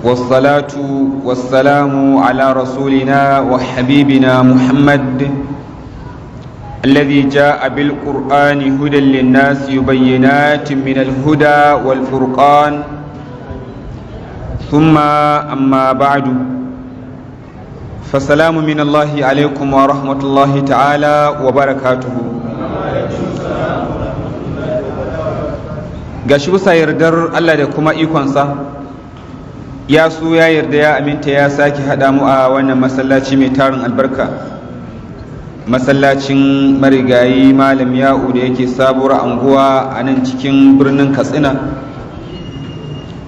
والصلاة والسلام على رسولنا وحبيبنا محمد الذي جاء بالقرآن هدى للناس بينات من الهدى والفرقان. ثم أما بعد، فسلام من الله عليكم ورحمة الله تعالى وبركاته. Gashi bisa yardar Allah da kuma ikonsa, ya so, ya yarda, ya aminta, ya sake haɗa mu a wannan masallaci mai tarin albarka, masallacin marigayi Malam Ya'u da yake Sabuwar Anguwa a nan cikin birnin Katsina,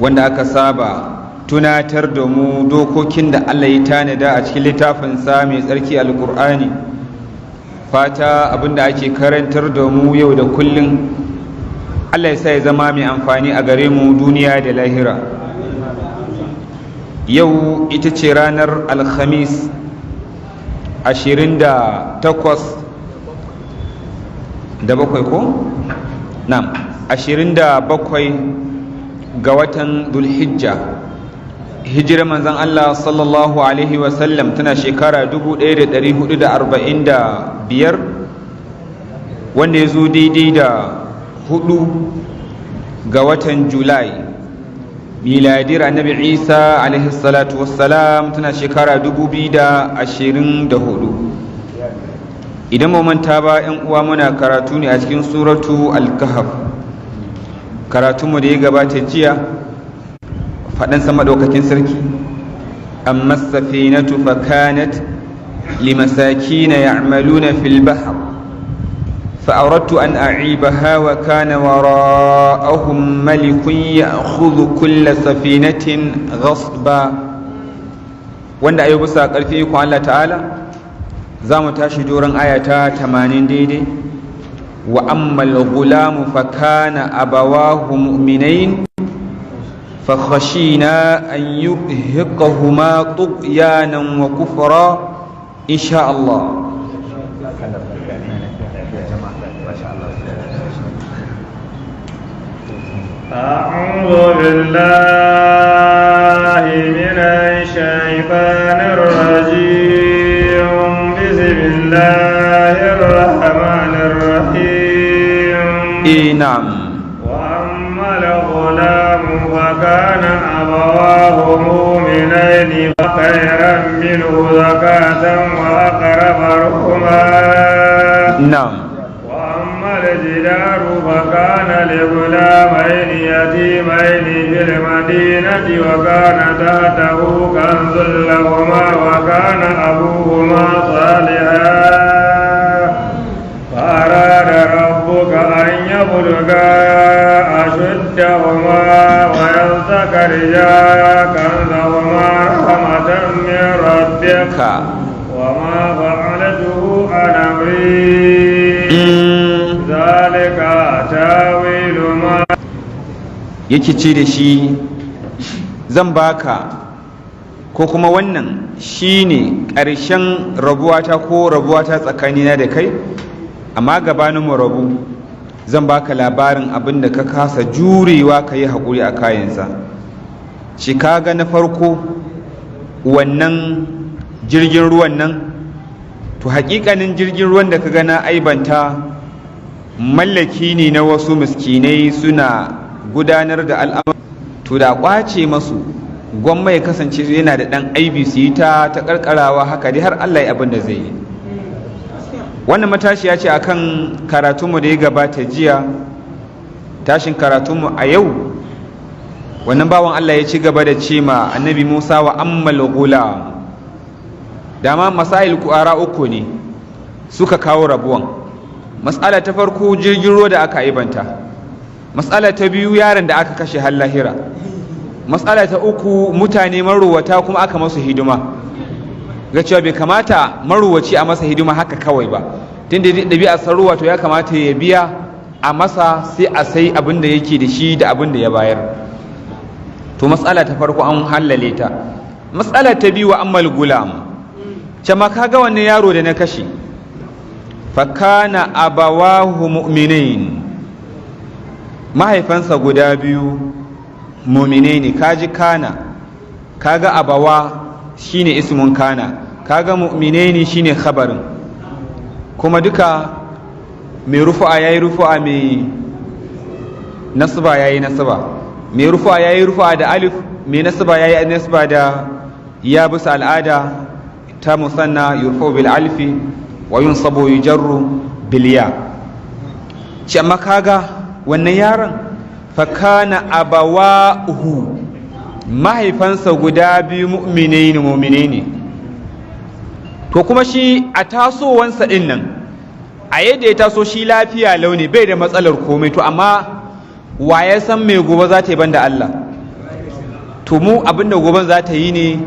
wanda aka saba tunatar da mu dokokin da Allah ya tanada a cikin littafinsa mai tsarki, Alkur'ani. Fata abinda ake karantar da mu yau da kullum, Allah ya sa ya zama mai amfani a gare mu duniya da lahira. Yau ita ce ranar Alhamis, 28 da bakwai ko? Na'am, 27 ga watan Dhulhijja, hijirar Manzon Allah sallallahu alaihi wasallam tana shekara 1445, wanda ya zo daidai da 4 ga watan Julai, miladiyar Annabi Isa alaihi salatu wassalam tana shekara 2024. Idan mu manta ba, 'yan uwa, muna karatu ne a cikin Suratu Al-Kahf. Karatunmu da ya gabata jiya, faɗansa Maɗaukakin Sarki: أما السفينة فكانت لمساكين يعملون في البحر فأردت أن أعيبها وكان وراءهم ملك يأخذ كل سفينة غصبا. Wanda ayo bisa ƙarfi ikon Allah ta'ala, za mu tashi doron ayata 80 daidai: وأما الغلام فكان أبواه مؤمنين فخشينا أن يرهقهما طغيانا وكفرا. إن شاء الله. أعوذ بالله من الشيطان الرجيم. بسم الله الرحمن الرحيم. إيه نعم. وأما الغلام فكان أبواه مؤمنين فخيرا منه زكاة وأقرب رحما. وأما الجدار فكان لغلامين يتيمين في المدينة وكان تحته كنز لهما وكان أبوهما صالحا، فأراد ربك أن يبلغا أشدهما ويستخرجا كنزهما رحمة من ربك، وما فعلته عن أمري، ذلك تاويل ما Yake ce da shi, zan baka, ko kuma wannan shine ƙarshen rabuwata ko rabuwata tsakanina da kai, amma gabanin mu rabu zan baka labarin abin da ka kasa jurewa ka yi haƙuri a kayansa. Shi kaga na farko, wannan jirgin ruwan nan, to haƙiƙanin jirgin ruwan da ka ga na aibanta, mallaki ne na wasu miskinai, suna gudanar da al'amura. To da ƙwace masu, gwamma ya kasance yana da ɗan aibi, su yi ta ƙarƙarawa haka dai har Allah ya abin da zai yi. Wannan matashiya ce akan karatunmu da ya gabata jiya. Tashin karatunmu a yau, wannan bawan Allah ya ci gaba da ce ma Annabi Musa: وأما الغلام. Dama masail ƙwara uku ne suka kawo rabuwan. Matsala ta farko, jirgin ruwa da aka aibanta. Matsala ta biyu, yaron da aka kashe har lahira. Matsala ta uku, mutane maruwata kuma aka masu hidima, ga cewa bai kamata maruwaci a masa hidima haka kawai ba, tun da ɗabi'ar saruwa, to ya kamata ya biya a masa, sai a sai abin da yake da shi da abin da ya bayar. To matsala ta farko an hallale ta. Matsala ta biyu: وأما الغلام, cama kaga wannan yaro da na kashe, فكان أبواه مؤمنين, mahaifansa guda biyu muminai ne. Kaji kana Kaga abawa shine ismun kana, kaga mu'minaini shine khabarin, kuma duka mai rufu'a yayi rufu'a, mai nasba yayi nasba. Mai rufu'a yayi rufu'a da alif, mai nasba yayi nasba da ya, bisa al'ada ta musanna yurfa'u bil alfi wa yunsabu yujarru bil ya. Ce amma kaga wannan yaron, fakana abawahu, mahaifansa guda biyu, mu'minaini, mu'minaini. To kuma shi a tasowansa din nan, a yadda ya taso shi lafiya launi, bai da matsalar komai. To amma wa ya san mai gobe za ta yi banda Allah? To mu abinda goben za ta yi ne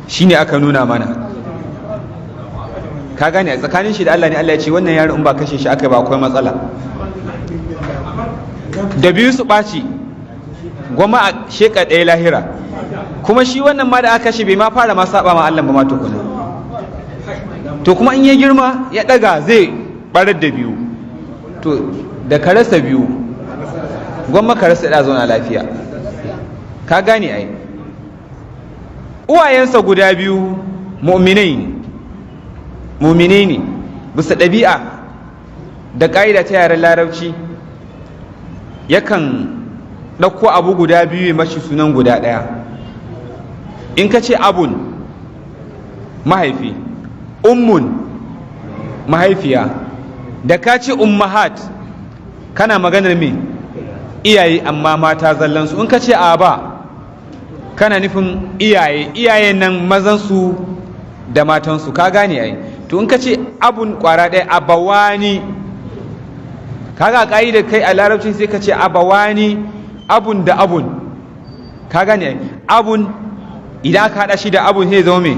shine aka nuna mana. Ka gane, a tsakanin shi da Allah ne. Allah ya ce wannan yaron in ba kashe shi aka ba akwai matsala. Da biyu su ɓaci, gwama a sheka ɗaya lahira. Kuma shi wannan ma da aka kashe bai ma fara ma saba ma Allah ba ma tukuna. To kuma in ya girma ya ɗaga zai barar da biyu. To da ka rasa biyu, gwamma ka rasa ɗaya zauna lafiya. Ka gane ai, uwayensa guda biyu mu'minai ne, mu'minai ne. Bisa ɗabi'a da ƙa'ida ta yaren Larabci, yakan ɗauko abu guda biyu ya mashi sunan guda ɗaya. In ka ce abun, mahaifi, ummun, mahaifiya, da ka ce ummahat, kana maganar me? Iyaye, amma mata zallansu. In ka ce aba, kana nufin iyaye, iyayen nan mazansu da matansu. Ka gane ai. To in ka ce abun kwara ɗaya, abawani, kaga da kai a Larabci sai ka ce abawani, abun da abun. Ka gane ai, abun idan aka haɗa shi da abun sai zama me?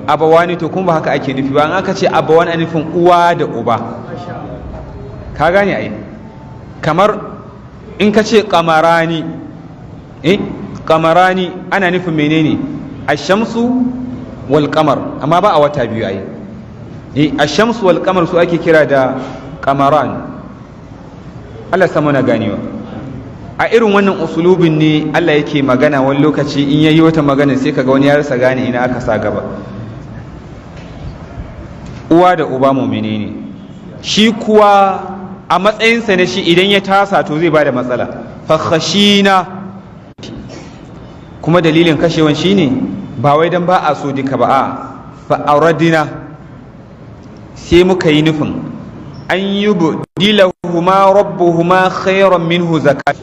Abawani. To kuma ba haka ake nufi ba. In aka ce abawani, ana nufin uwa da uba. Ka gane ai. Kamar in ka ce kamarani, eh, kamarani ana nufin menene? Ashamsu wal qamar, amma ba a wata biyu ai. Eh, ashamsu wal qamar su ake kira da kamaran. Allah sama na ganewa. A irin wannan usulubin ne Allah yake magana. Wani lokaci in yayi wata magana sai kaga wani ya rasa gane ina aka sa gaba. Uwa da uba mumine ne. Shi kuwa a matsayinsa na shi, idan ya tasa to zai bada matsala. Fakhashina, kuma dalilin kashewan shine ba wai dan ba a so duka ba, a fa aradina, sai muka yi nufin an yubdilahuma rabbuhuma khairan minhu zakat.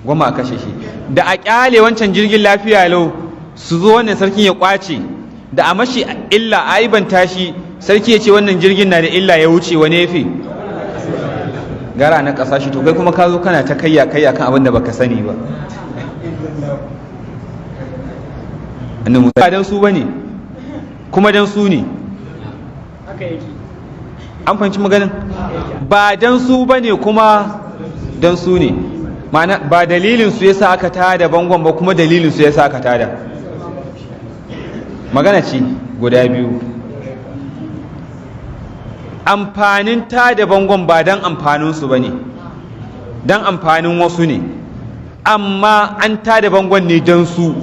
Goma a kashe shi da a kyale wancan jirgin lafiya lau, su zo wannan sarkin ya kwace, da a mashi illa a aibanta shi, sarki ya ce wannan jirgin na da illa ya wuce, wani yafi gara na ƙasa shi. To kai kuma ka zo kana ta kayya kayya kan abin da baka sani ba. Annabi Musa dan su bane, kuma dan su ne. An fahimci maganin? Ba dan su bane, kuma dan su ne. Ma'ana, ba dalilin su yasa aka tada bangon ba, kuma dalilin su yasa aka tada. Magana ce guda biyu. Amfanin tada bangon ba dan amfanin su bane, dan amfanin wasu ne, amma an tada bangon ne dan su,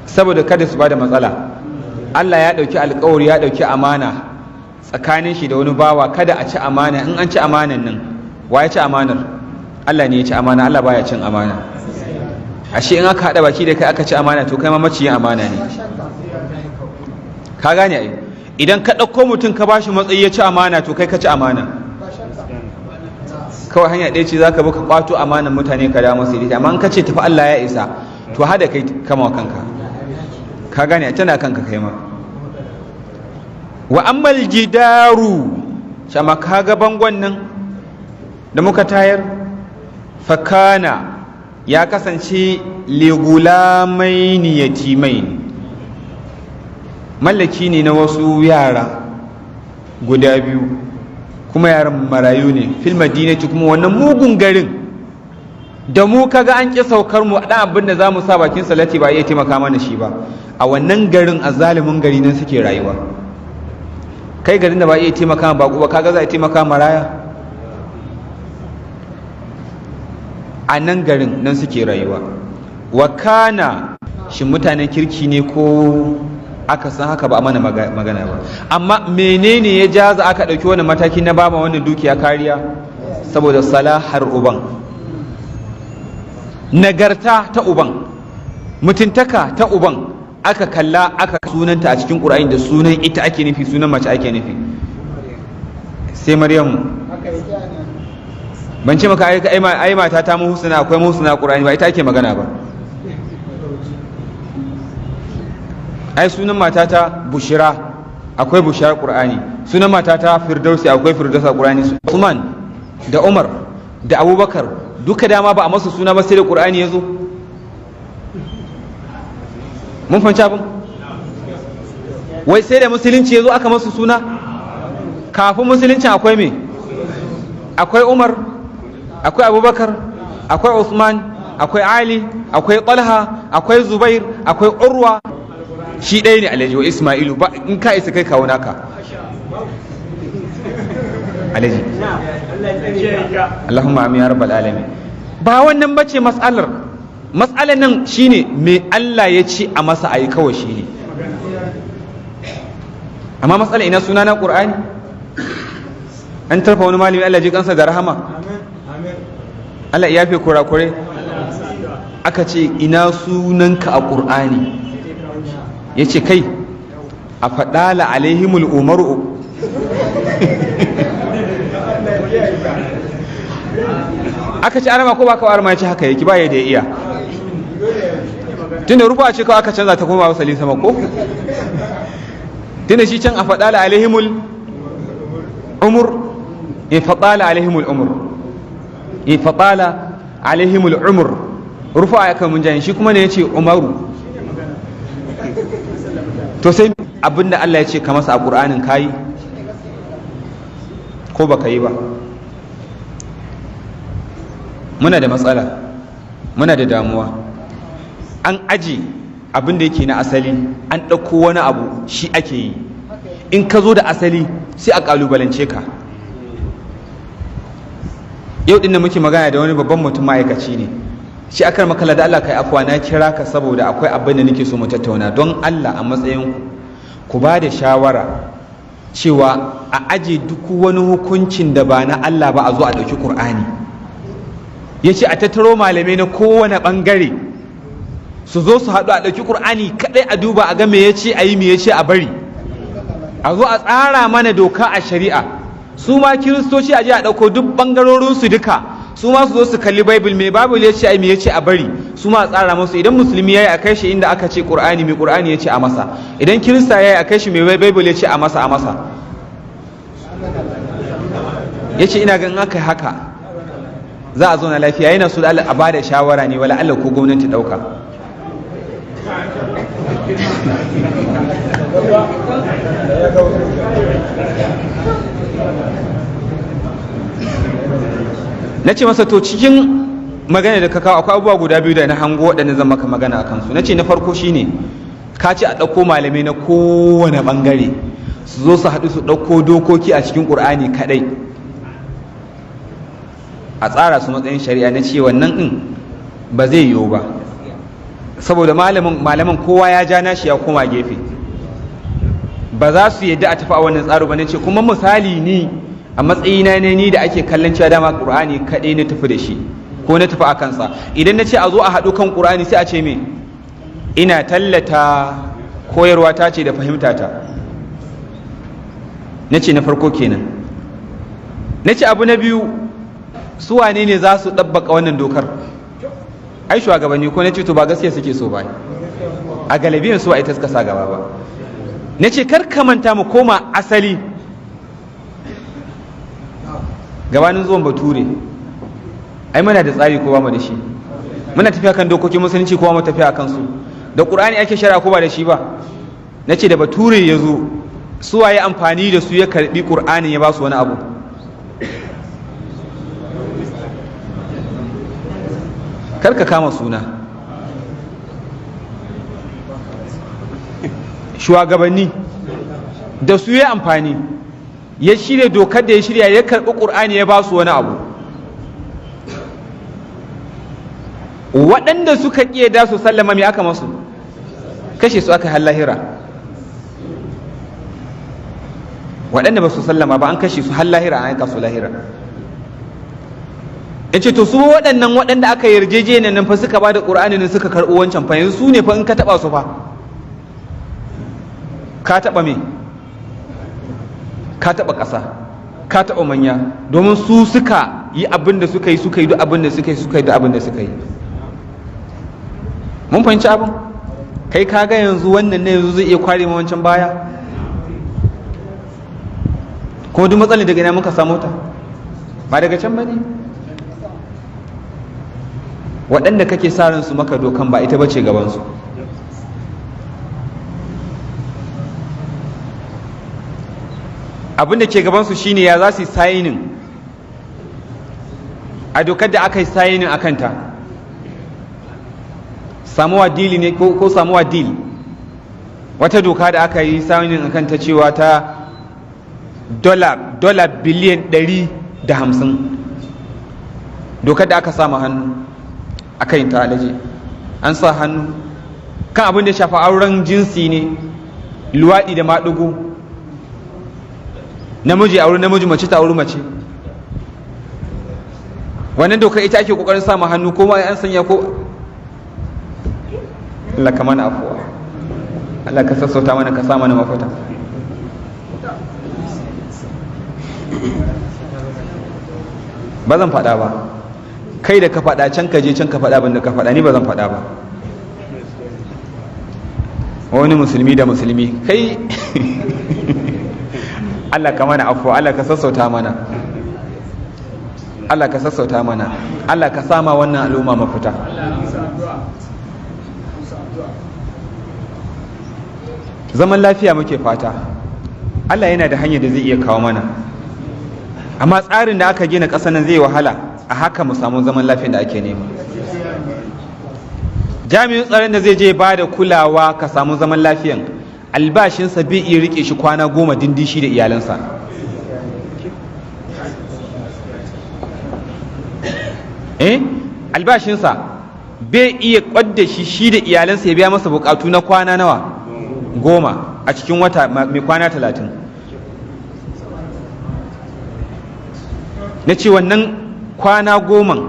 saboda kada su bada matsala. Allah ya ɗauki alkawari, ya ɗauki amana tsakanin shi da wani bawa, kada a ci amana. In an ci amanan nan, wa ya ci amanar? Allah ne ya ci amana. Allah baya cin amana. Ashe in aka haɗa baki da kai aka ci amana, to kai ma maciyin amana ne. Ka gane ai. Idan ka ɗauko mutum ka bashi matsayi ya ci amana, to kai ka ci amana. Kawai hanya ɗaya ce za ka bi ka kwato amanan mutane ka dawo masu ita. Amma in ka ce tafi Allah ya isa, to hada kai kama kanka. Ka gane, tana kanka kai ma. Wa ammal jidaru, shama kaga bangon nan da muka tayar, fakana, ya kasance, ligulamaini yatimaini, mallaki ne na wasu yara guda biyu, kuma yaran marayu ne, fil madinati, kuma wannan mugun garin da mu kaga an ƙi saukar mu dan abin da zamu sa bakin salati ba iya taimaka mana shi ba, a wannan garin, a zalimin gari nan suke rayuwa. Kai, garin da ba iya taimaka ma bako ba, kaga za a taimaka maraya? A nan garin nan suke rayuwa. Wa kana Shin mutanen kirki ne ko aka san haka, ba a mana magana ba. Amma menene ya jaza aka ɗauki wani mataki na bama wannan dukiya kariya? Saboda salahar uban, nagarta ta uban, mutuntaka ta uban aka kalla, aka sunanta a cikin ƙur'ani da sunan ita ake nufi, sunan mace ake nufi, sai Maryamu. Ban ce maka ai mata ta muhsina, akwai muhsina ƙur'ani, ba ita ake magana ba. Ai sunan matata Bushira, akwai Bushira ƙur'ani. Sunan matata Firdausi, akwai Firdausi a ƙur'ani. Usman da Umar da Abubakar duka dama ba a masu suna ba sai da ƙur'ani ya zo. Mun fahimci abin? Wai sai da musulunci ya zo aka masu suna? Kafin musulunci akwai me? Akwai Umar, akwai Abubakar, akwai Usman, akwai Ali, akwai Talha, akwai Zubair, akwai Urwa. Shi ɗaya ne alhaji wa Ismailu ba. In ka isa kai kawo naka, alhaji. Allahumma amin ya rabbal alamin. Ba wannan bace matsalar. Matsalar nan shine me Allah ya ce a masa ayi kawai shine. Amma matsalar ina suna na Qur'ani? An tarfa wani malami, Allah ji kansa da rahama, Allah ya yafe kurakure, aka ce ina sunanka a Qur'ani? Ya ce kai a faɗala alaihimul umaru. Aka ce arama ko ba ka arama? Ya ce haka yake, ba ya da iya, tunda rufa ce kawai aka canza ta koma wasali sama ko, tunda shi can a faɗala alaihimul umur, in faɗala alaihimul umur, in faɗala alaihimul umur, rufa aka mun jayin shi kuma ne ya ce umaru. To sai abinda Allah ya ce ka masa a ƙur'anin kayi ko baka yi ba? Muna da matsala, muna da damuwa. An aji abinda yake na asali, an ɗauko wani abu shi ake yi. In ka zo da asali sai a ƙalubalance ka. Yau ɗin da muke magana da wani babban mutum, ma'aikaci ne shi. Akar makala da Allah kai afuwa, na kira ka saboda akwai abin da nake so mu tattauna. Don Allah a matsayin ku ba da shawara cewa a aje duk wani hukuncin da ba na Allah ba, a zo a ɗauki Ƙur'ani. Ya ce a tattaro malamai na kowane ɓangare su zo su haɗu, a ɗauki Ƙur'ani kaɗai, a duba a ga me ya ce a yi, me ya ce a bari, a zo a tsara mana doka a shari'a. Su ma kiristoci a je a ɗauko duk ɓangarorinsu duka, su ma su zo su kalli Bible, me Bible ya ce ai, me ya ce a bari, su ma a tsara musu. Idan musulmi yayi, a kai shi inda aka ce Qur'ani, me Qur'ani ya ce a masa. Idan kirista yayi, a kai shi me Bible ya ce a masa, a masa. Yace ina ganin aka haka za a zauna lafiya. Yana so da Allah a bada shawara ne, wala Allah ko gwamnati dauka. Na ce masa to cikin magana da ka kawo akwai abubuwa guda biyu da na hango waɗanda zan maka magana a kansu. Na ce na farko shine ka ce a ɗauko malamai na kowane ɓangare su zo su haɗu su ɗauko dokoki a cikin ƙur'ani kaɗai a tsara su matsayin shari'a. Na ce wannan ɗin ba zai yiwu ba, saboda malamin kowa ya ja nashi ya koma gefe, ba za su yadda a tafi a wannan tsaro ba. Na ce kuma misali ni a matsayina ne ni da ake kallon cewa dama ƙur'ani kaɗai na tafi da shi ko na tafi a kansa, idan na ce a zo a haɗu kan ƙur'ani sai a ce me ina tallata koyarwa ta ce da fahimta ta. Na ce na farko kenan. Na ce abu na biyu, su wane ne za su ɗabbaka wannan dokar? Ai shugabanni ko? Na ce to ba gaskiya suke so ba, a galabiyan su ba ita suka sa gaba ba. Na ce kar ka manta mu koma asali, gabanin zuwan bature ai muna da tsari ko ba mu da shi? Muna tafiya kan dokokin musulunci ko mu tafiya kan su? Da Qur'ani ake shari'a ko ba da shi ba? Nace da bature ya zo su waye amfani da su ya karbi Qur'ani ya ba su wani abu? Kar ka kama suna shugabanni da su ya amfani ya shirya dokar da ya shirya ya karɓi ƙur'ani ya ba su wani abu. Waɗanda suka ƙi da su sallama, me aka masu? Kashe su aka lahira. Waɗanda ba su sallama ba an kashe su har lahira, an aika su lahira. Ya ce to su waɗannan waɗanda aka yarjejeniyar nan fa suka ba da ƙur'ani ne suka karɓo wancan fa, yanzu su ne fa in ka taɓa su fa ka taɓa me? Ka taɓa ƙasa, ka taɓa manya, domin su suka yi abin da suka yi, suka yi duk abin da suka yi, suka yi duk abin da suka yi. Mun fahimci abin? Kai ka ga yanzu wannan ne yanzu zai iya kware ma wancan baya? Kuma duk matsalar daga ina muka samu ta? Ba daga can ba ne? Waɗanda kake sa ran su maka dokan ba ita bace gabansu. Abin da ke gabansu shine ya za su yi sayinin a dokar da aka yi sayinin a kanta. Samuwa dili ne ko samuwa dil, wata doka da aka yi sayinin a kanta cewa ta dola biliyan 150, dokar da aka sama hannu a kan ta alaje an sa hannu kan abin da shafa auren jinsi ne, luwaɗi da maɗigo, namiji auri namiji, mace ta auri mace. Wannan dokar ita ake kokarin sa hannu, ko ma an sanya ko. Allah ka mana afuwa, Allah ka sassauta mana, ka sa mana mafita. Ba zan faɗa ba, kai da ka faɗa can ka je can ka faɗa abin da ka faɗa, ni ba zan faɗa ba. Wani musulmi da musulmi kai, Allah ka mana afuwa, Allah ka sassauta mana, Allah ka sassauta mana, Allah ka sama wannan al'umma mafita. Zaman lafiya muke fata. Allah yana da hanyar da zai iya kawo mana, amma tsarin da aka gina ƙasar nan zai wahala a haka mu samu zaman lafiyar da ake nema. Jami'in tsaron da zai je ba da kulawa ka samu zaman lafiyan, albashinsa bai iya rike shi kwana 10 dindishi da iyalansa. Albashinsa bai iya kwadda shi da iyalansa ya biya masa bukatu na kwana nawa? 10 a cikin wata mai kwana 30. Na ce wannan kwana 10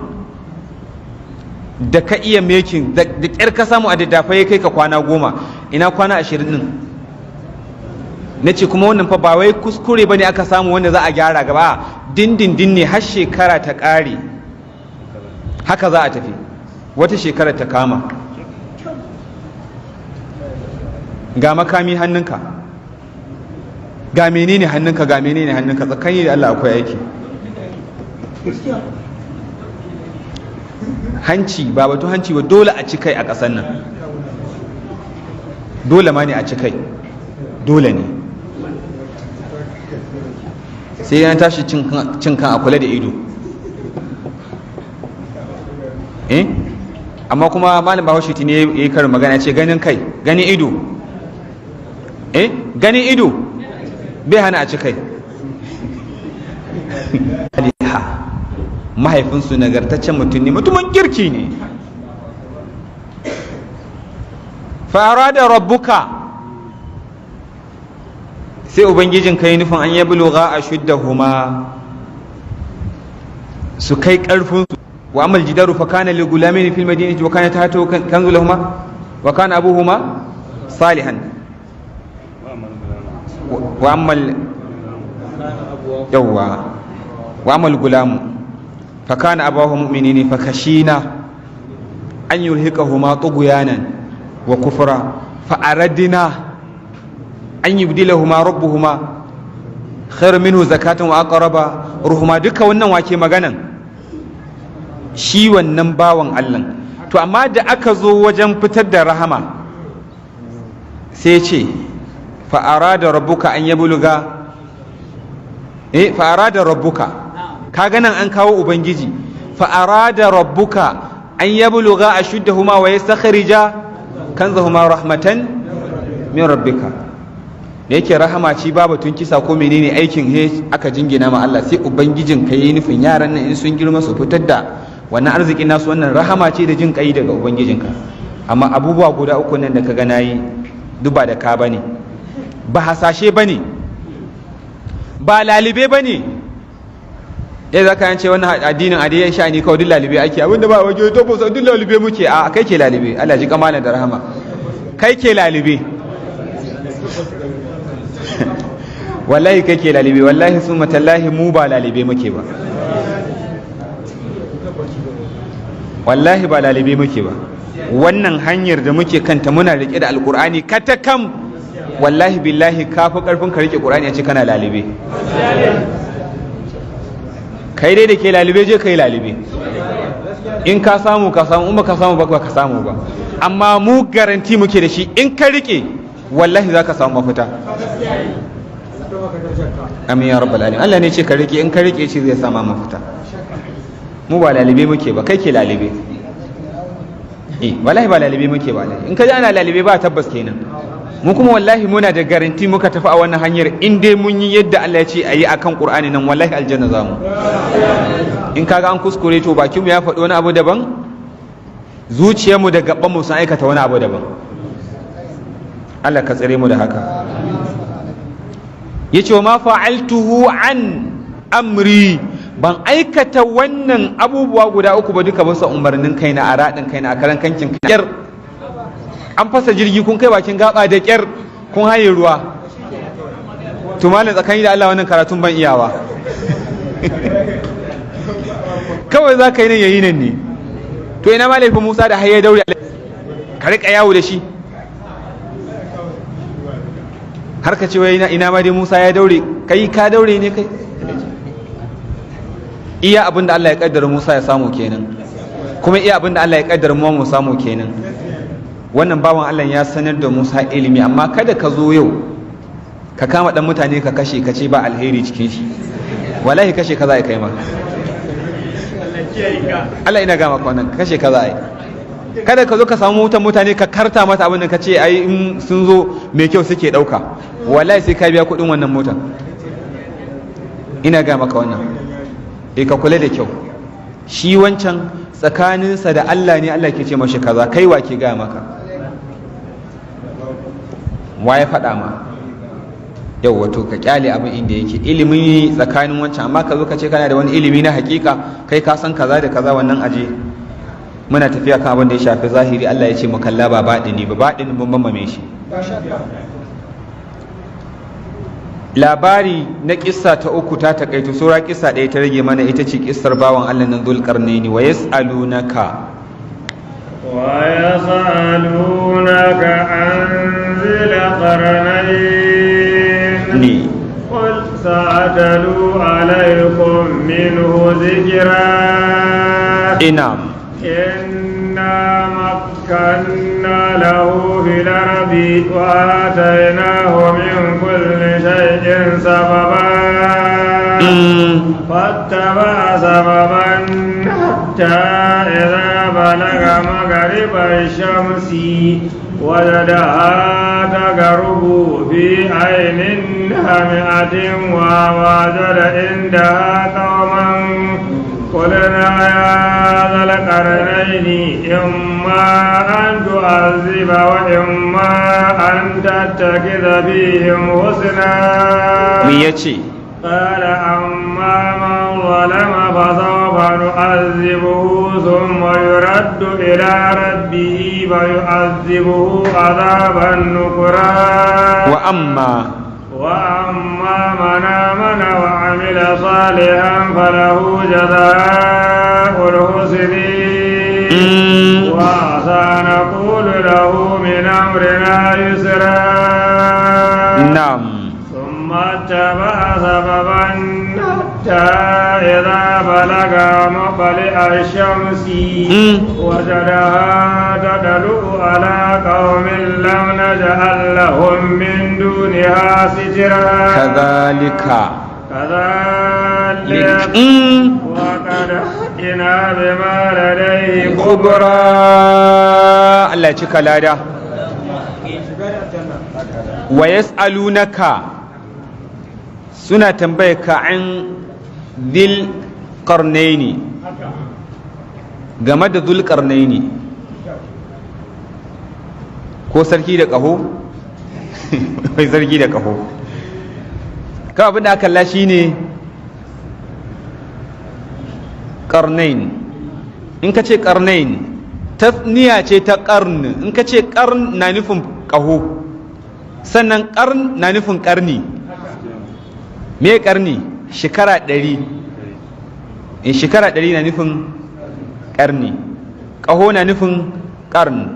da ka iya mekin da ƙyar ka samu a daddafa ya kai ka kwana 10, ina kwana 20 ɗin? Na ce kuma wannan fa ba wai kuskure ba ne aka samu wanda za a gyara gaba, dindindin ne har shekara ta ƙare haka za a tafi, wata shekara ta kama. Ga makami hannunka, ga menene hannunka, ga menene hannunka, tsakani da Allah akwai aiki. Hanci ba batun hanci ba, dole a ci kai a ƙasar nan, dole ma ne a ci kai, dole ne sai yana tashi cin kan a kula da ido. Amma kuma malam Bahaushe tuni ya yi karin magana, ce ganin kai, ganin ido, ganin ido bai hana a ci kai. Mahaifinsu nagartaccen mutum ne, mutumin kirki ne. Fara da rabbuka, sai ubangijin kai nufin an yabluga ashuddahuma, su kai karfinsu. Wa amal jidaru fa kana li gulamaini fil madinati wa kana tahtahu kanzu lahuma wa kana abuhuma salihan. Wa amal yawwa wa amal gulamu fa kana abahu mu'minini fa khashina an yulhiqahuma tughyanan wa kufra fa aradna an yubdilahuma rabbuhuma khairu minhu zakatan wa aqraba ruhuma. Duka wannan wake maganan shi wannan bawan Allah. To amma da aka zo wajen fitar da rahama sai ce fa arada rabbuka an yabluga, fa arada rabbuka, kaga nan an kawo ubangiji, fa arada rabbuka an yabluga ashuddahuma wa yastakhrija kanzahuma rahmatan min rabbika. Da yake rahama ci ba batun kisa ko menene aikin he aka jingina ma Allah, sai ubangijin ka yi nufin yaran nan in sun girma su fitar da wannan arzikin nasu, wannan rahama ce da jin kai daga ubangijinka. Amma abubuwa guda uku nan da ka ga nayi, Duba da ka bane, ba hasashe bane, ba lalibe bane. Yai za ka yance wannan addinin adiyan sha'ani kawai duk lalibe ake, abinda ba waje to ba duk lalibe muke. A kai ke lalibe, Allah ji kamalan da rahama, kai ke lalibe, wallahi kai ke lalibe, wallahi summa tallahi mu ba lalibe muke ba, wallahi ba lalibe muke ba. Wannan hanyar da muke kanta muna rike da alkur'ani katakam, wallahi billahi kafi karfin ka rike qur'ani a ce kana lalibe. Kai dai da ke lalibe, je kai lalibe, in ka samu ka samu, in ba ka samu ba ka samu ba. Amma mu garanti muke da shi, in ka rike wallahi za ka samu mafita. Amin ya rabbal alamin. Allah ne ce ka rike, in ka rike shi zai sama mafita. Mu ba lalibe muke ba, kai ke lalibe. Eh, wallahi ba lalibe muke ba. In ka ji ana lalibe ba tabbas kenan. Mu kuma wallahi muna da garanti muka tafi a wannan hanyar, in dai mun yi yadda Allah ya ce a yi akan Qur'ani nan, wallahi aljanna za mu. In kaga an kuskure, to bakin mu ya faɗi wani abu daban, zuciyarmu da gaban mu sun aikata wani abu daban. Allah ka tsare mu da haka. Yace wa ma fa'altuhu an amri, ban aikata wannan abubuwa guda uku ba duka bisa umarnin kaina, a raɗin kaina, a karan kankin kyar. An fasa jirgi, kun kai bakin gaba da kyar kun haye ruwa. To malam, tsakani da Allah wannan karatun ban iyawa. Kawai za ka yi nan yayi nan ne. To ina ma laifin Musa da har ya daure ka rika yawo da shi, har ka ce wai ina ma dai Musa ya daure. Kai ka daure ne kai? Iya abin da Allah ya kaddara Musa ya samu kenan, kuma iya abin da Allah ya kaddara mu mu samu kenan. Wannan bawan Allah ya sanar da Musa ilimi, amma kada ka zo yau ka kama dan mutane ka kashe, ka ce ba alheri cikin shi. Wallahi kashe ka za a kai ma. Allah ina gama ka, wannan kashe ka za a yi. Kada ka zo ka samu motar mutane ka karta mata abin da ka ce ai in sun zo mai kyau suke ɗauka. Wallahi sai ka biya kuɗin wannan mota, ina ga maka wannan. Eh, ka kula da kyau. Shi wancan tsakaninsa da Allah ne, Allah ke ce mashi kaza. Kai wa ke gaya maka? Wa ya faɗa ma? Yau wato ka kyale abin inda yake, ilimi tsakanin wancan. Amma ka zo ka ce kana da wani ilimi na hakika, kai ka san kaza da kaza, wannan aje. Muna tafiya kan abin da ya shafi zahiri. Allah ya ce mu kalla, ba baɗini ba, baɗini mun mamame shi. Labari na kissa ta uku ta takaito, saura kissa ɗaya ta rage mana, ita ce kissar bawan Allah nan Zulkarnaini. Wa yas'alunaka Wa yas'alunaka an zil qarnayn ni قل سأتلو عليكم منه ذكرا. Ina إنا مكنا له في الأرض وآتيناه من كل شيء سببا، فاتبع سببا حتى إذا بلغ مغرب الشمس وجدها تغرب في عين حمئة ووجد عندها قوما، قلنا يا ذا القرنين إما أن تعذب وإما أن تتخذ فيهم حسنا. Me yace? قال أما من ظلم فسوف نعذبه ثم يرد إلى ربه فيعذبه عذابا نكرا. Wa amma وأما من آمن وعمل صالحا فله جزاء الحسن، وعسى نقول له من أمرنا يسرا. Na'am. ثم اتبع سببا حتى إذا بلغ مطلع الشمس وجدها تطلع على قوم لم نجعل لهم من دونها سترا. Kadhalika. كذلك وقد أحطنا بما لديه kubra. Allah ya cika lada. Wa yas'alunaka, suna tambaye ka, an dhil qarnaini, game da dhul qarnaini, ko sarki da ƙaho. Mai zargi da kaho. Kawai abin da aka kalla shine karnain. In ka ce karnain, tasniya ce ta karn. In ka ce karn na nufin kaho, sannan karn na nufin karni. Me karni? Shekara 100. In shekara 100 na nufin karni, kaho na nufin karn.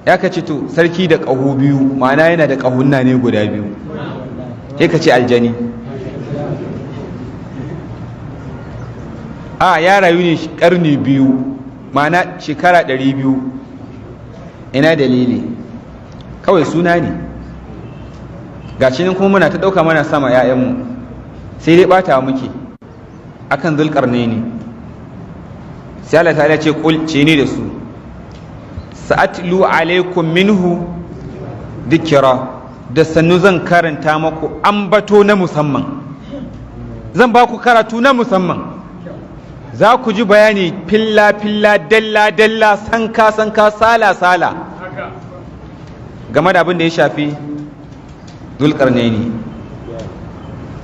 Ya ka ce to sarki da kaho biyu, ma'ana yana da kahunna ne guda biyu. Ya ka ce aljani. A ya rayu ne karni biyu, ma'ana shekara 200. Ina dalili? Kawai suna ne. Gashi nan kuma muna ta ɗauka mana sama 'ya'yanmu, sai dai ɓata muke akan Zulƙarnaini. Sai Allah ta'ala ce kul, ce ni da su, sa'atlu alaikum minhu dhikra, da sannu zan karanta maku ambato na musamman, zan ba ku karatu na musamman, za ku ji bayani filla filla, dalla dalla, sanka sanka, sala sala game da abin da ya shafi Zulƙarnaini.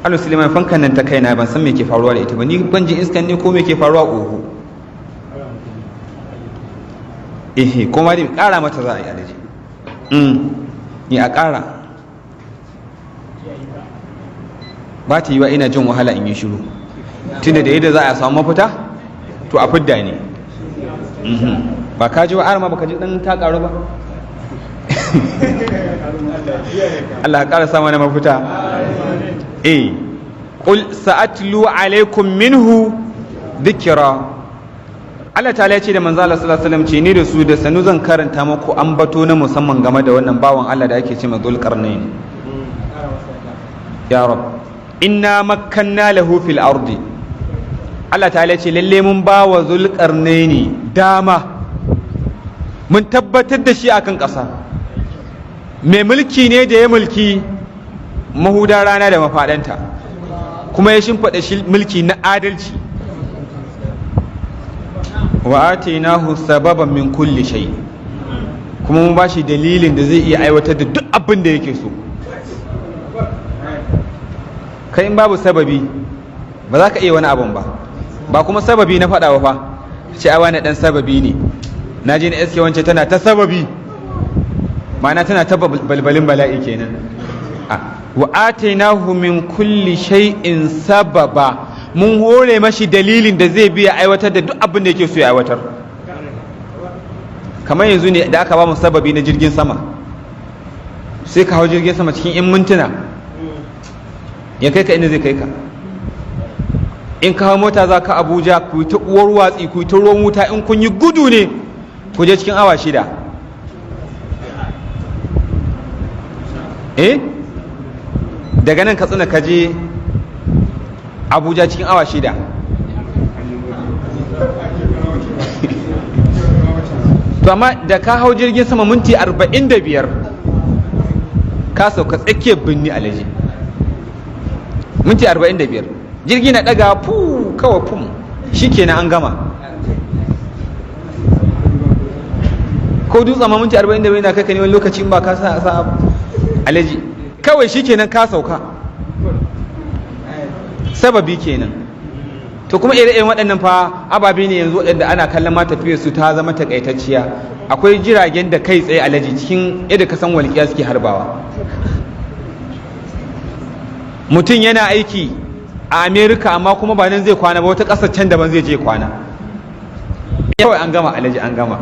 Alu Suleiman, fankan nan ta kaina ban san me ke faruwa da ita ba. Ni ban jin iskan ne ko me ke faruwa? Oho, ehe, kuma dai ƙara mata za a yi alaji ni a ƙara ba ta yi wa. Ina jin wahala in yi shiru, tunda da yadda za a samu mafita to a fidda ne. Ba ka ji wa arma, ba ka ji dan ta ƙaru ba. Allah ƙara sa mana mafita. Eh, qul sa'atlu alaikum minhu dhikra. Allah ta ce da manzo Allah sallallahu alaihi wasallam, ce ni da su, da sanu zan karanta muku ambato na musamman game da wannan bawan Allah da ake ce ma Zulqarnain. Ya rab, inna makkanna lahu fil ardi. Allah ta ce lalle mun ba wa Zulqarnaini dama, mun tabbatar da shi akan ƙasa. Mai mulki ne da ya mulki mahuda rana da mafaɗanta, kuma ya shimfiɗa shi mulki na adalci. Wa atainahu sababan min kulli shay, kuma mun bashi dalilin da zai iya aiwatar da duk abin da yake so. Kai in babu sababi ba za ka iya wani abun ba. Ba kuma sababi na faɗa ba fa, ce ai wani dan sababi ne, na je na iske wance tana ta sababi, ma'ana tana ta balbalin bala'i kenan. Wa atainahu min kulli shay'in sababa, mun hore mashi dalilin da zai biya aiwatar da duk abin da yake so ya aiwatar. Kamar yanzu ne da aka ba mu sababi na jirgin sama, sai ka hau jirgin sama cikin 'yan mintuna ya kai ka inda zai kai ka. In ka hau mota za ka Abuja, ku yi ta uwar watsi, ku yi ta ruwan wuta, in kun yi gudu ne ku je cikin awa 6. Eh, daga nan Katsina ka je Abuja cikin awa 6. To amma da ka hau jirgin sama minti 45 ka sauka tsakiyar birni alaji. Minti 45 jirgi na daga fu kawai fum, shikenan an gama. Ko dutsen ma minti 45 na kai ka ne wani lokaci in ba ka sa sa alaji, kawai shikenan ka sauka. Sababi kenan. To kuma ire-iren waɗannan fa ababe ne yanzu waɗanda ana kallon ma tafiyar su ta zama takaitacciya. Akwai jiragen da kai tsaye alaji cikin yadda ka san walƙiya suke harbawa. Mutum yana aiki a America amma kuma ba nan zai kwana ba, wata ƙasar can daban zai je kwana. Kawai an gama alaji, an gama.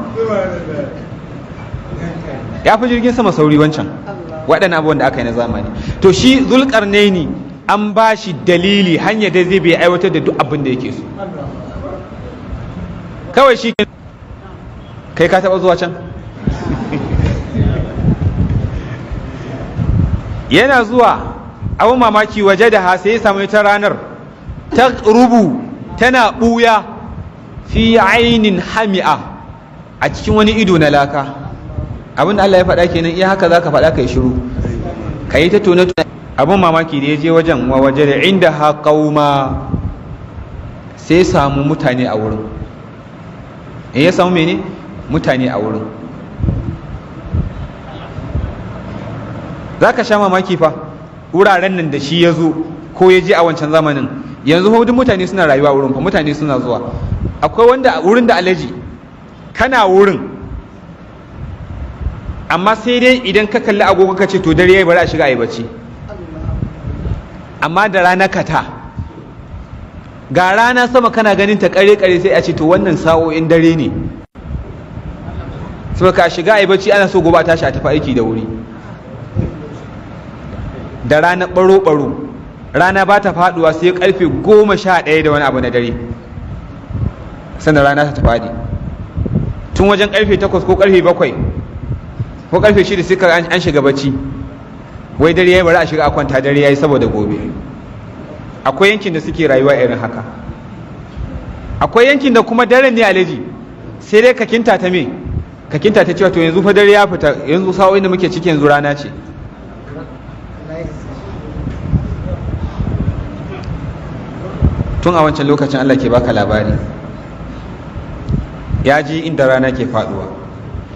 Ya fi jirgin sama sauri wancan, waɗannan abubuwan da aka yi na zamani. To shi Zulƙarnaini an ba shi dalili, hanyar da zai bai aiwatar da duk abin da yake so. Kawai shi kai ka taɓa zuwa can. Yana zuwa, abin mamaki, waje da ha sai ya samu ita ranar ta rubu tana ɓuya fi ainin hami'a, a cikin wani ido na laka. Abin da Allah ya faɗa kenan, iya haka za ka faɗa ka yi shiru, ka yi ta tone. Abin mamaki, da ya je wajen, wa waje da inda ha kauma, sai samu mutane a wurin. In ya samu mene? Mutane a wurin. Za ka sha mamaki fa, wuraren nan da shi ya zo ko ya je a wancan zamanin, yanzu fa duk mutane suna rayuwa wurin fa, mutane suna zuwa. Akwai wanda wurin da alaji kana wurin, amma sai dai idan ka kalli agogo ka ce to dare yayi, bari a shiga ayi bacci. Amma da rana kata ga rana sama kana ganin ta kare kare, sai a ce to wannan sa'o'in dare ne, saboda ka shiga ayi bacci, ana so gobe a tashi a tafi aiki da wuri. Da rana baro baro, rana ba ta faduwa sai karfe 11 da wani abu na dare, sannan rana ta faɗi. Tun wajen karfe 8 ko karfe 7 ko karfe 6 sai ka an shiga bacci, wai dare yayi, bari a shiga a kwanta, dare yayi saboda gobe. Akwai yankin da suke rayuwa irin haka. Akwai yankin da kuma daren ne alaji, sai dai ka kinta ta me, ka kinta ta cewa to yanzu fa dare ya fita, yanzu sa'o'in da muke ciki yanzu rana ce. Tun a wancan lokacin Allah ke baka labari, ya ji inda rana ke faduwa,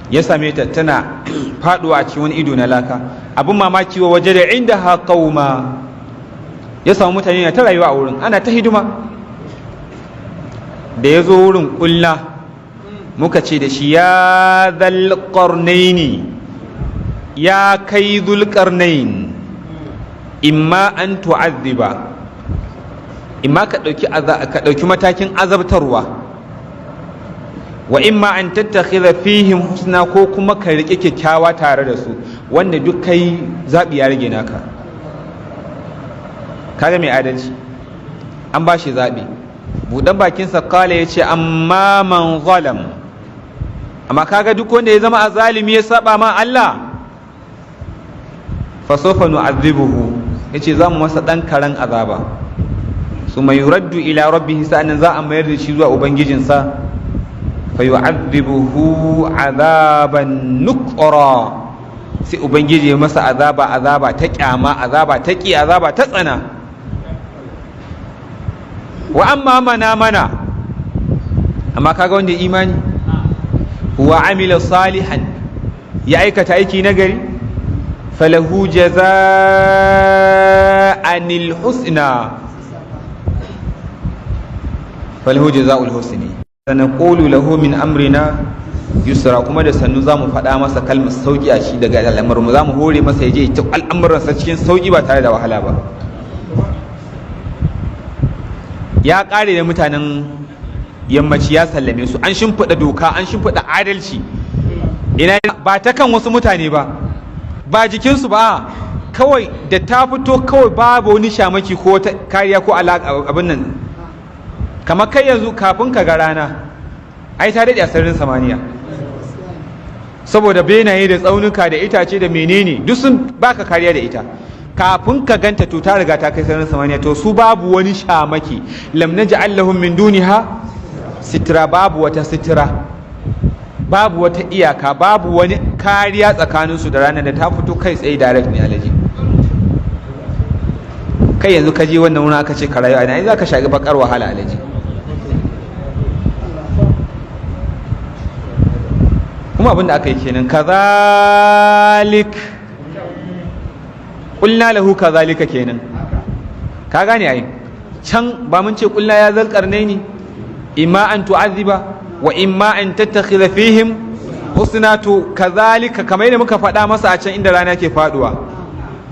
ya same ta tana faduwa a cikin wani ido na laka. Abin mamaki, wa waje da inda ha qauma, ya samu mutane na ta rayuwa a wurin, ana ta hidima. Da ya zo wurin, kulla muka ce da shi, ya dhal qarnaini, ya kai dhul qarnain, imma an tu'adhiba, imma ka ɗauki ka ɗauki matakin azabtarwa, wa imma an tattakhidha fihim husna, ko kuma ka riƙe kyakkyawa tare da su. Wanda duk kai zaɓi ya rage naka. Kaga mai adalci, an ba shi zaɓi. Buɗan bakinsa kala ya ce, amma man zalam, amma kaga duk wanda ya zama azalimi, ya saba ma Allah, fa sawfa nu'adhibuhu, yace za mu masa ɗan karan azaba, summa yuraddu ila rabbihi, sa'annan za a mayar da shi zuwa ubangijinsa, fa yu'adhibuhu azaban nukra, sai ubangiji ya masa azaba, azaba ta kyama, azaba ta ki, azaba ta tsana. Wa amma mana mana, amma kaga wanda imani wa amila salihan, ya aikata aiki nagari, falahu jaza'anil husna, falahu jaza'ul husni, sanaqulu lahu min amrina yusra. Kuma da sannu zamu faɗa masa kalmar sauki a shi daga al'amuran mu, zamu hore masa ya je ta al'amuransa cikin sauki ba tare da wahala ba. Ya ƙare da mutanen yammaci, ya sallame su, an shimfiɗa doka, an shimfiɗa adalci. Ina ba ta kan wasu mutane ba, ba jikinsu ba, kawai da ta fito kawai, babu wani shamaki ko wata kariya ko alaƙa abin nan. Kamar kai yanzu kafin ka ga rana, ai ta daɗe a sararin samaniya, saboda benaye da tsaunuka da itace da menene duk sun baka kariya da ita. Kafin ka ganta to ta riga ta kai sararin samaniya. To su babu wani shamaki, lam naj'al lahum min duniha sitra, babu wata sitira, babu wata iyaka, babu wani kariya tsakaninsu da ranar da ta fito, kai tsaye direct ne alaji. Kai yanzu ka je wannan wurin aka ce ka rayu a ina za ka shaƙi bakar wahala alaji. Kuma abin da aka yi kenan, kazalik qulna lahu kazalika kenan. Ka gane ai, can ba mun ce qulna ya zal qarnaini imma an tu'azziba wa imma an tattakhidha fihim husna. To kazalika, kamar yadda muka faɗa masa a can inda rana ke faduwa,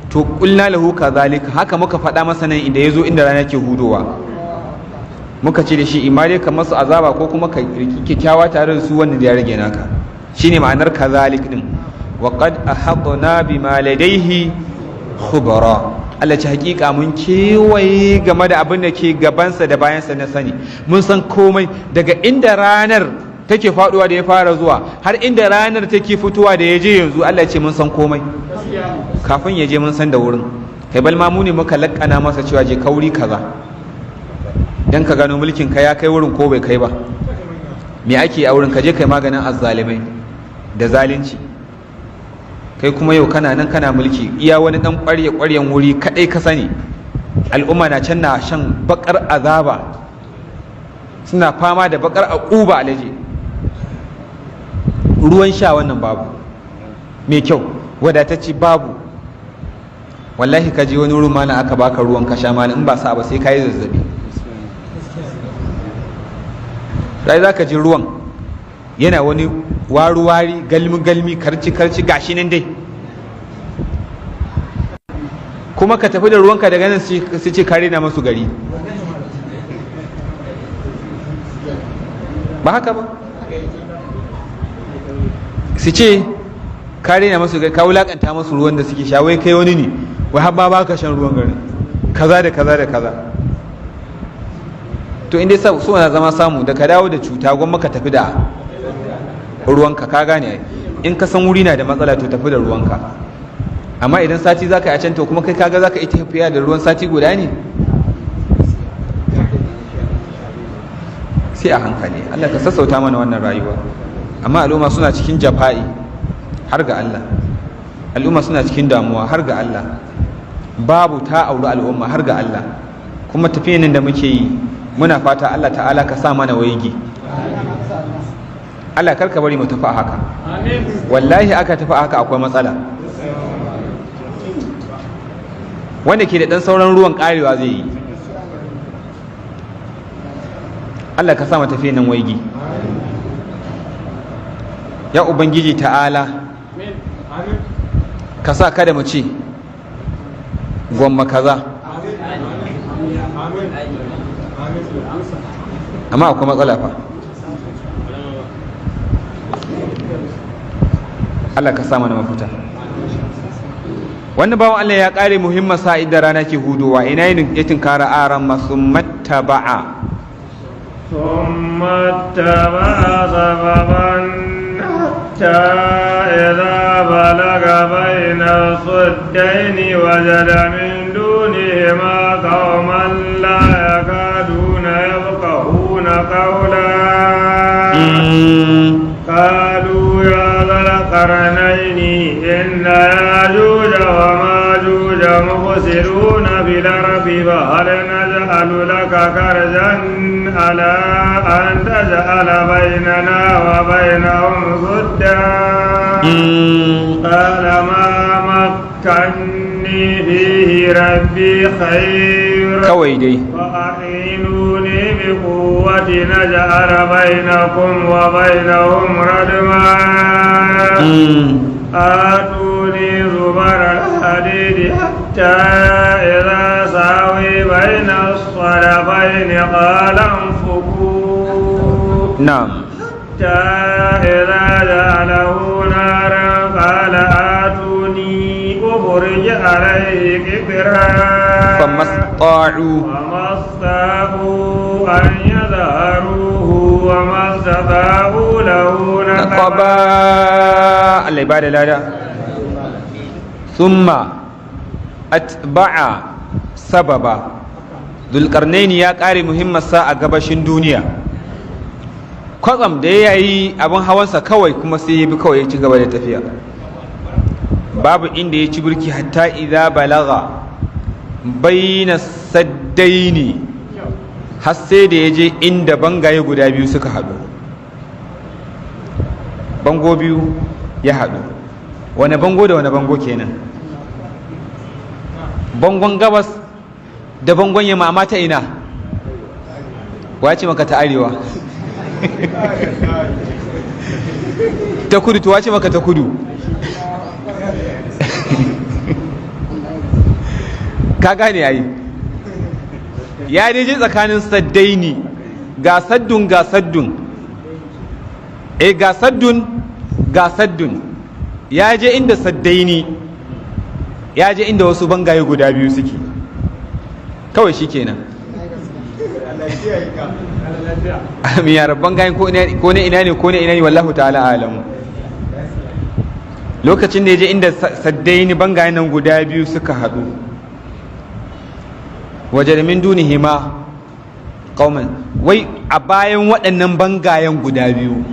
to qulna lahu kazalika, haka muka faɗa masa nan inda yazo inda rana ke hudowa. Muka ce da shi, imma dai ka masu azaba ko kuma ka riki kyakkyawa tare da su, wannan da ya rage naka. Shine ma'anar kazalik din. Wa qad ahatna bima ladayhi khubara. Allah ce hakika mun kewaye game da abin da ke gabansa da bayansa na sani, mun san komai, daga inda ranar take faduwa da ya fara zuwa har inda ranar take fitowa da ya je yanzu. Allah ce mun san komai kafin ya je, mun san da wurin. Kai bal ma mu ne muka lakkana masa cewa je kauri kaza dan ka gano mulkin ka ya kai wurin ko bai kai ba, me ake a wurin, ka je kai maganin azzalimai da zalunci. Kai kuma yau kana nan kana mulki, iya wani dan ƙwarya ƙwaryan wuri kadai ka sani, al'umma na can na shan bakar azaba, suna fama da bakar aquba alaje. Ruwan sha wannan babu mai kyau wadatacce, babu. Wallahi ka je wani wurin, malam, aka baka ruwan ka sha, malam, in ba sa ba sai ka yi zazzabi. Sai za ka ji ruwan yana wani waru-wari, galmi-galmi, karci-karci, gashi nan dai. Kuma ka tafi da ruwanka daga nan, su ce kare na masu gari. Ba haka ba? Su ce kare na masu gari, ka wulakanta masu ruwan da suke sha. Wai kai wani ne, wai har ba ka shan ruwan garin, kaza da kaza da kaza. To inda so na zama samu da ka dawo da cuta, gwamma ka tafi da ruwanka. Ka gane ai? In ka san wuri na da matsala, to tafi da ruwanka. Amma idan sati za ka yi a can, to kuma kai kaga za ka iya tafiya da ruwan sati guda ne? Sai a hankali. Allah ka sassauta mana wannan rayuwa. Amma al'umma suna cikin jafa'i har ga Allah, al'umma suna cikin damuwa har ga Allah, babu ta auri al'umma har ga Allah. Kuma tafiyan nan da muke yi, muna fata Allah ta'ala ka sa mana waigi. Allah kar ka bari mu tafi a haka. Wallahi aka tafi a haka akwai matsala. Wanda ke da ɗan sauran ruwan karewa zai yi. Allah ka sa mu tafiyan nan waigi, ya Ubangiji ta'ala. Ka sa kada mu ce gwamma kaza, amma akwai matsala fa. Allah ka sa mana mafita. Wannan bawan Allah ya kare muhimman sa'id da rana ke hudowa, ina yin ya tinkara aran masu mattaba'a. ثم اتبع سببا حتى إذا بلغ بين الصدين وجد من دونهما قوما لا يكادون يفقهون قولا. قالوا يا ذا القرنين إن ياجوج وماجوج مفسدون في الأرض، فهل نجعل لك خرجا على أن تجعل بيننا وبينهم سدا؟ قال ما مكني فيه ربي خير، kawai dai فأعينوني بقوة نجعل بينكم وبينهم ردما. آتوني زبر الحديد، حتى إذا ساوي بين الصدفين قال انفقوا، حتى إذا جعله نارا قال آتوني أفرج عليه قطرا. فما استطاعوا وما استطاعوا أن يظهروه وما استطاعوا له نقبا. نقبا. Allah ya bada lada. Thumma atba'a sababa. Dhulqarnaini ya kare muhimmansa a gabashin duniya. Kwatsam da ya yi abin hawansa kawai, kuma sai ya bi kawai, ya ci gaba da tafiya, babu inda ya ci burki, hatta idza balagha baina saddaini, har sai da ya je inda bangaye guda biyu suka haɗu. Bango biyu ya haɗu. Wane bango da wane bango kenan? Bangon gabas da bangon yamma. Amma ta ina? Wace maka ta arewa? Ta kudu? To wace maka ta kudu? Ka gane yayi ya dai je tsakanin saddaini, ga saddun, ga saddun, eh, ga saddun, ga saddun. Ya je inda saddaini, ya je inda wasu bangaye guda biyu suke. Kawai shi kenan. Amin ya rabban. Gayen ko ne ina ne, ko ne ina ne, wallahu ta'ala alamu. Lokacin da ya je inda saddaini, bangayen nan guda biyu suka haɗu, waje da min dunihima qauman. Wai a bayan waɗannan bangayen guda biyu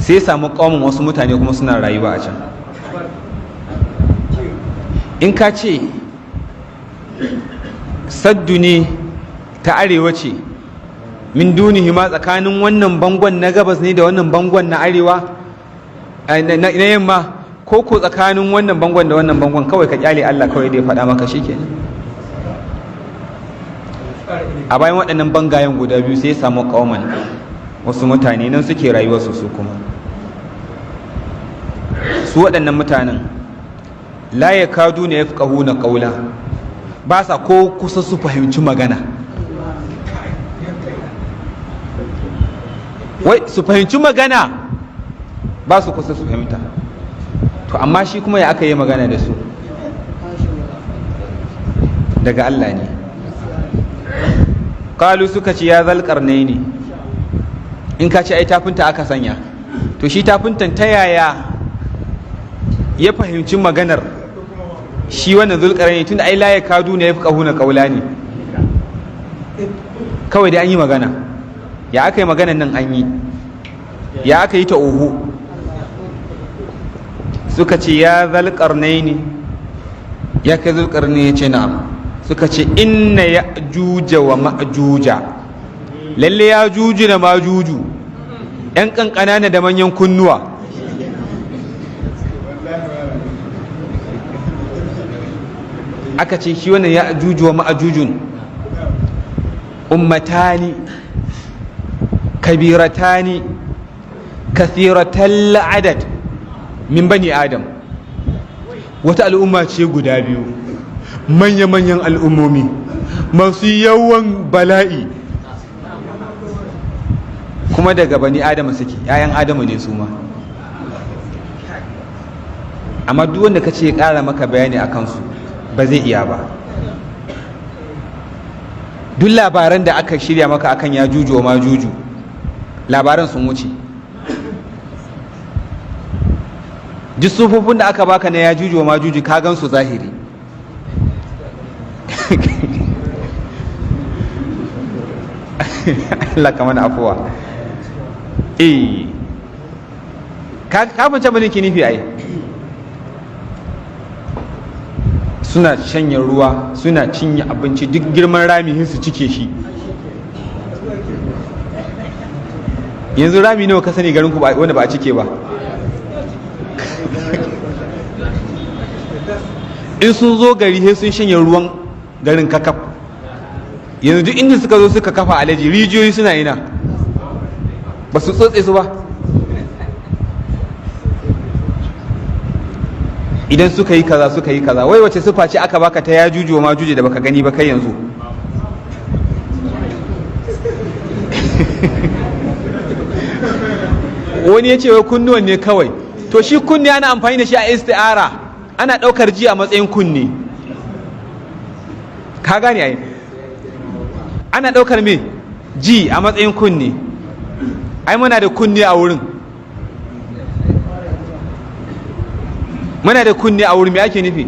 sai samu qauman, wasu mutane kuma suna rayuwa a can. In ka ce saddu ne ta arewa ce, min dunihima, tsakanin wannan bangon na gabas ne da wannan bangon na arewa, na yamma. Ko ko tsakanin wannan bangon da wannan bangon, kawai ka kyale Allah kawai da ya faɗa maka, shikenan. A bayan waɗannan bangayen guda biyu sai ya samu kauman, wasu mutane nan suke rayuwarsu. Su kuma su waɗannan mutanen la yakaduna yafqahuna qawla, ba sa ko kusa su fahimci magana. Wai su fahimci magana, ba su kusa su fahimta. To amma shi kuma ya aka yi magana da su? Daga Allah ne. Kalu, suka ce, ya zalƙarnai ne, in ka ce ai tafinta aka sanya, to shi tafintan ta yaya ya fahimci maganar shi wannan zulƙarnai, tunda ai la yakaduna yafqahuna qawla ne? Kawai dai an yi magana. Ya aka yi maganan nan? An yi, ya aka yi ta? Oho. Suka ce, ya zalƙarnai ne, ya kai zulƙarnai. Ya ce na'am. Suka ce, inna ya juja wa ma'juja, lalle ya juju da majuju, ‘yan ƙanƙanana da manyan kunnuwa. Aka ce shi wannan ya juju wa ma'jujun ummatani kabiratani kathiratan adad min bani Adam, wata al'umma ce guda biyu, manya-manyan al'ummomi masu yawan bala'i, kuma daga bani Adam suke, ‘ya'yan Adamu ne su ma. Amma duk wanda ka ce ya ƙara maka bayani a kansu, ba zai iya ba. Duk labaran da aka shirya maka akan ya juju wa ma juju, labaran sun wuce. Duk sufofin da aka baka na ya juju wa ma juju, ka gan su zahiri. Allah ka mana afuwa. Eh, ka fahimci abin da ke nufi ai. Suna shanye ruwa, suna cinye abinci, duk girman rami su cike shi. Yanzu rami nawa ka sani garin ku wanda ba a cike ba? In sun zo gari, sai sun shanye ruwan garin kakaf. Yanzu duk inda suka zo suka kafa alaji rijiyoyi, suna ina? Ba su tsotse su ba. Idan suka yi kaza, suka yi kaza, wai wace sufa ce aka baka ta ya juju ma juje da baka gani ba kai yanzu? Wani ya ce wai kunnuwan ne kawai. To shi kunne ana amfani da shi a isti'ara, ana ɗaukar ji a matsayin kunne, ka gane ai? Ana ɗaukar me? Ji a matsayin kunne. Ai muna da kunne a wurin, muna da kunne a wurin. Me ake nufi?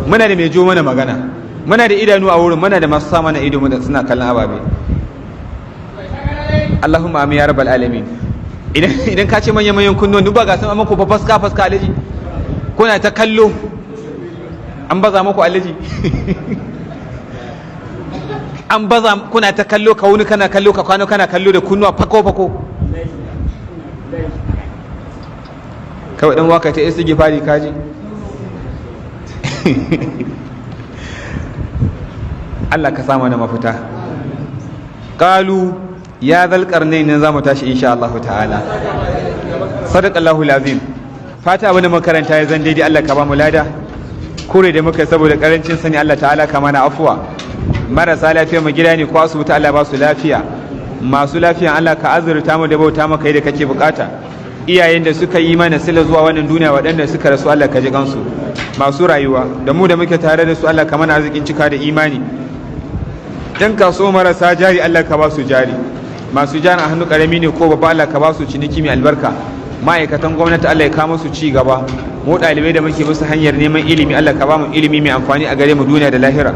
Muna da mai jo mana magana. Muna da idanu a wurin, muna da masu sa mana ido suna kallon ababe. Allahumma amin ya rabbal alamin. Idan ka ce manyan manyan kunnuwan, duk ba ga sun amma ku fa faska faska alaji, kuna ta kallo, an baza muku alaji, an baza, kuna ta kallo, ka wuni kana kallo, ka kwano kana kallo, da kunnuwa fako fako. Kawai dan waka ta istighfari, kaji. Allah ka sa mana mafita. Qalu ya zal qarnain, nan zamu tashi insha Allah ta'ala. Sadaqallahu lazim. Fata abin da makaranta ya zan daidai, Allah ka ba mu lada. Kure da muka saboda karancin sani, Allah ta'ala ka mana afuwa. Marasa lafiya mu gida ne ko asibiti, Allah ba su lafiya. Masu lafiyan, Allah ka azurta mu da bauta maka yadda kake bukata. Iyayen da suka yi mana sila zuwa wannan duniya, waɗanda suka rasu, Allah ka ji kansu. Masu rayuwa da mu da muke tare da su, Allah ka mana arzikin cika da imani. Dan kaso marasa jari, Allah ka ba su jari. Masu jari a hannu, karami ne ko babba, Allah ka ba su ciniki mai albarka. Ma'aikatan gwamnati, Allah ya kawo su ci gaba. Mu ɗalibai da muke musu hanyar neman ilimi, Allah ka ba mu ilimi mai amfani a gare mu duniya da lahira.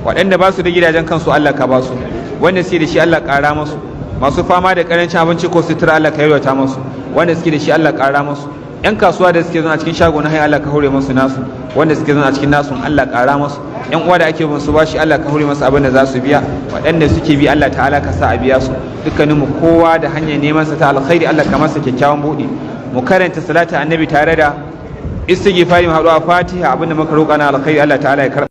Waɗanda ba su da gidajen kansu, Allah ka ba su. Wanda suke da shi, Allah ƙara musu. Masu fama da karancin abinci ko sutura, Allah ka yalwata musu. Wanda suke da shi, Allah ƙara musu. Yan kasuwa da suke zaune a cikin shago na haya, Allah ka hore musu nasu. Wanda suke zaune a cikin nasu, Allah ƙara musu. Yan uwa da ake musu bashi, Allah ka hore musu abin da za su biya. Waɗanda suke bi, Allah ta'ala ka sa a biya su. Dukkaninmu kowa da hanyar neman sa ta alkhairi, Allah ka masa kyakkyawan buɗi. Mu karanta salatu annabi tare da Istighfari, mu haɗu a Fatiha. Abinda muka roƙa na alkhairi, Allah ta'ala ya karɓa.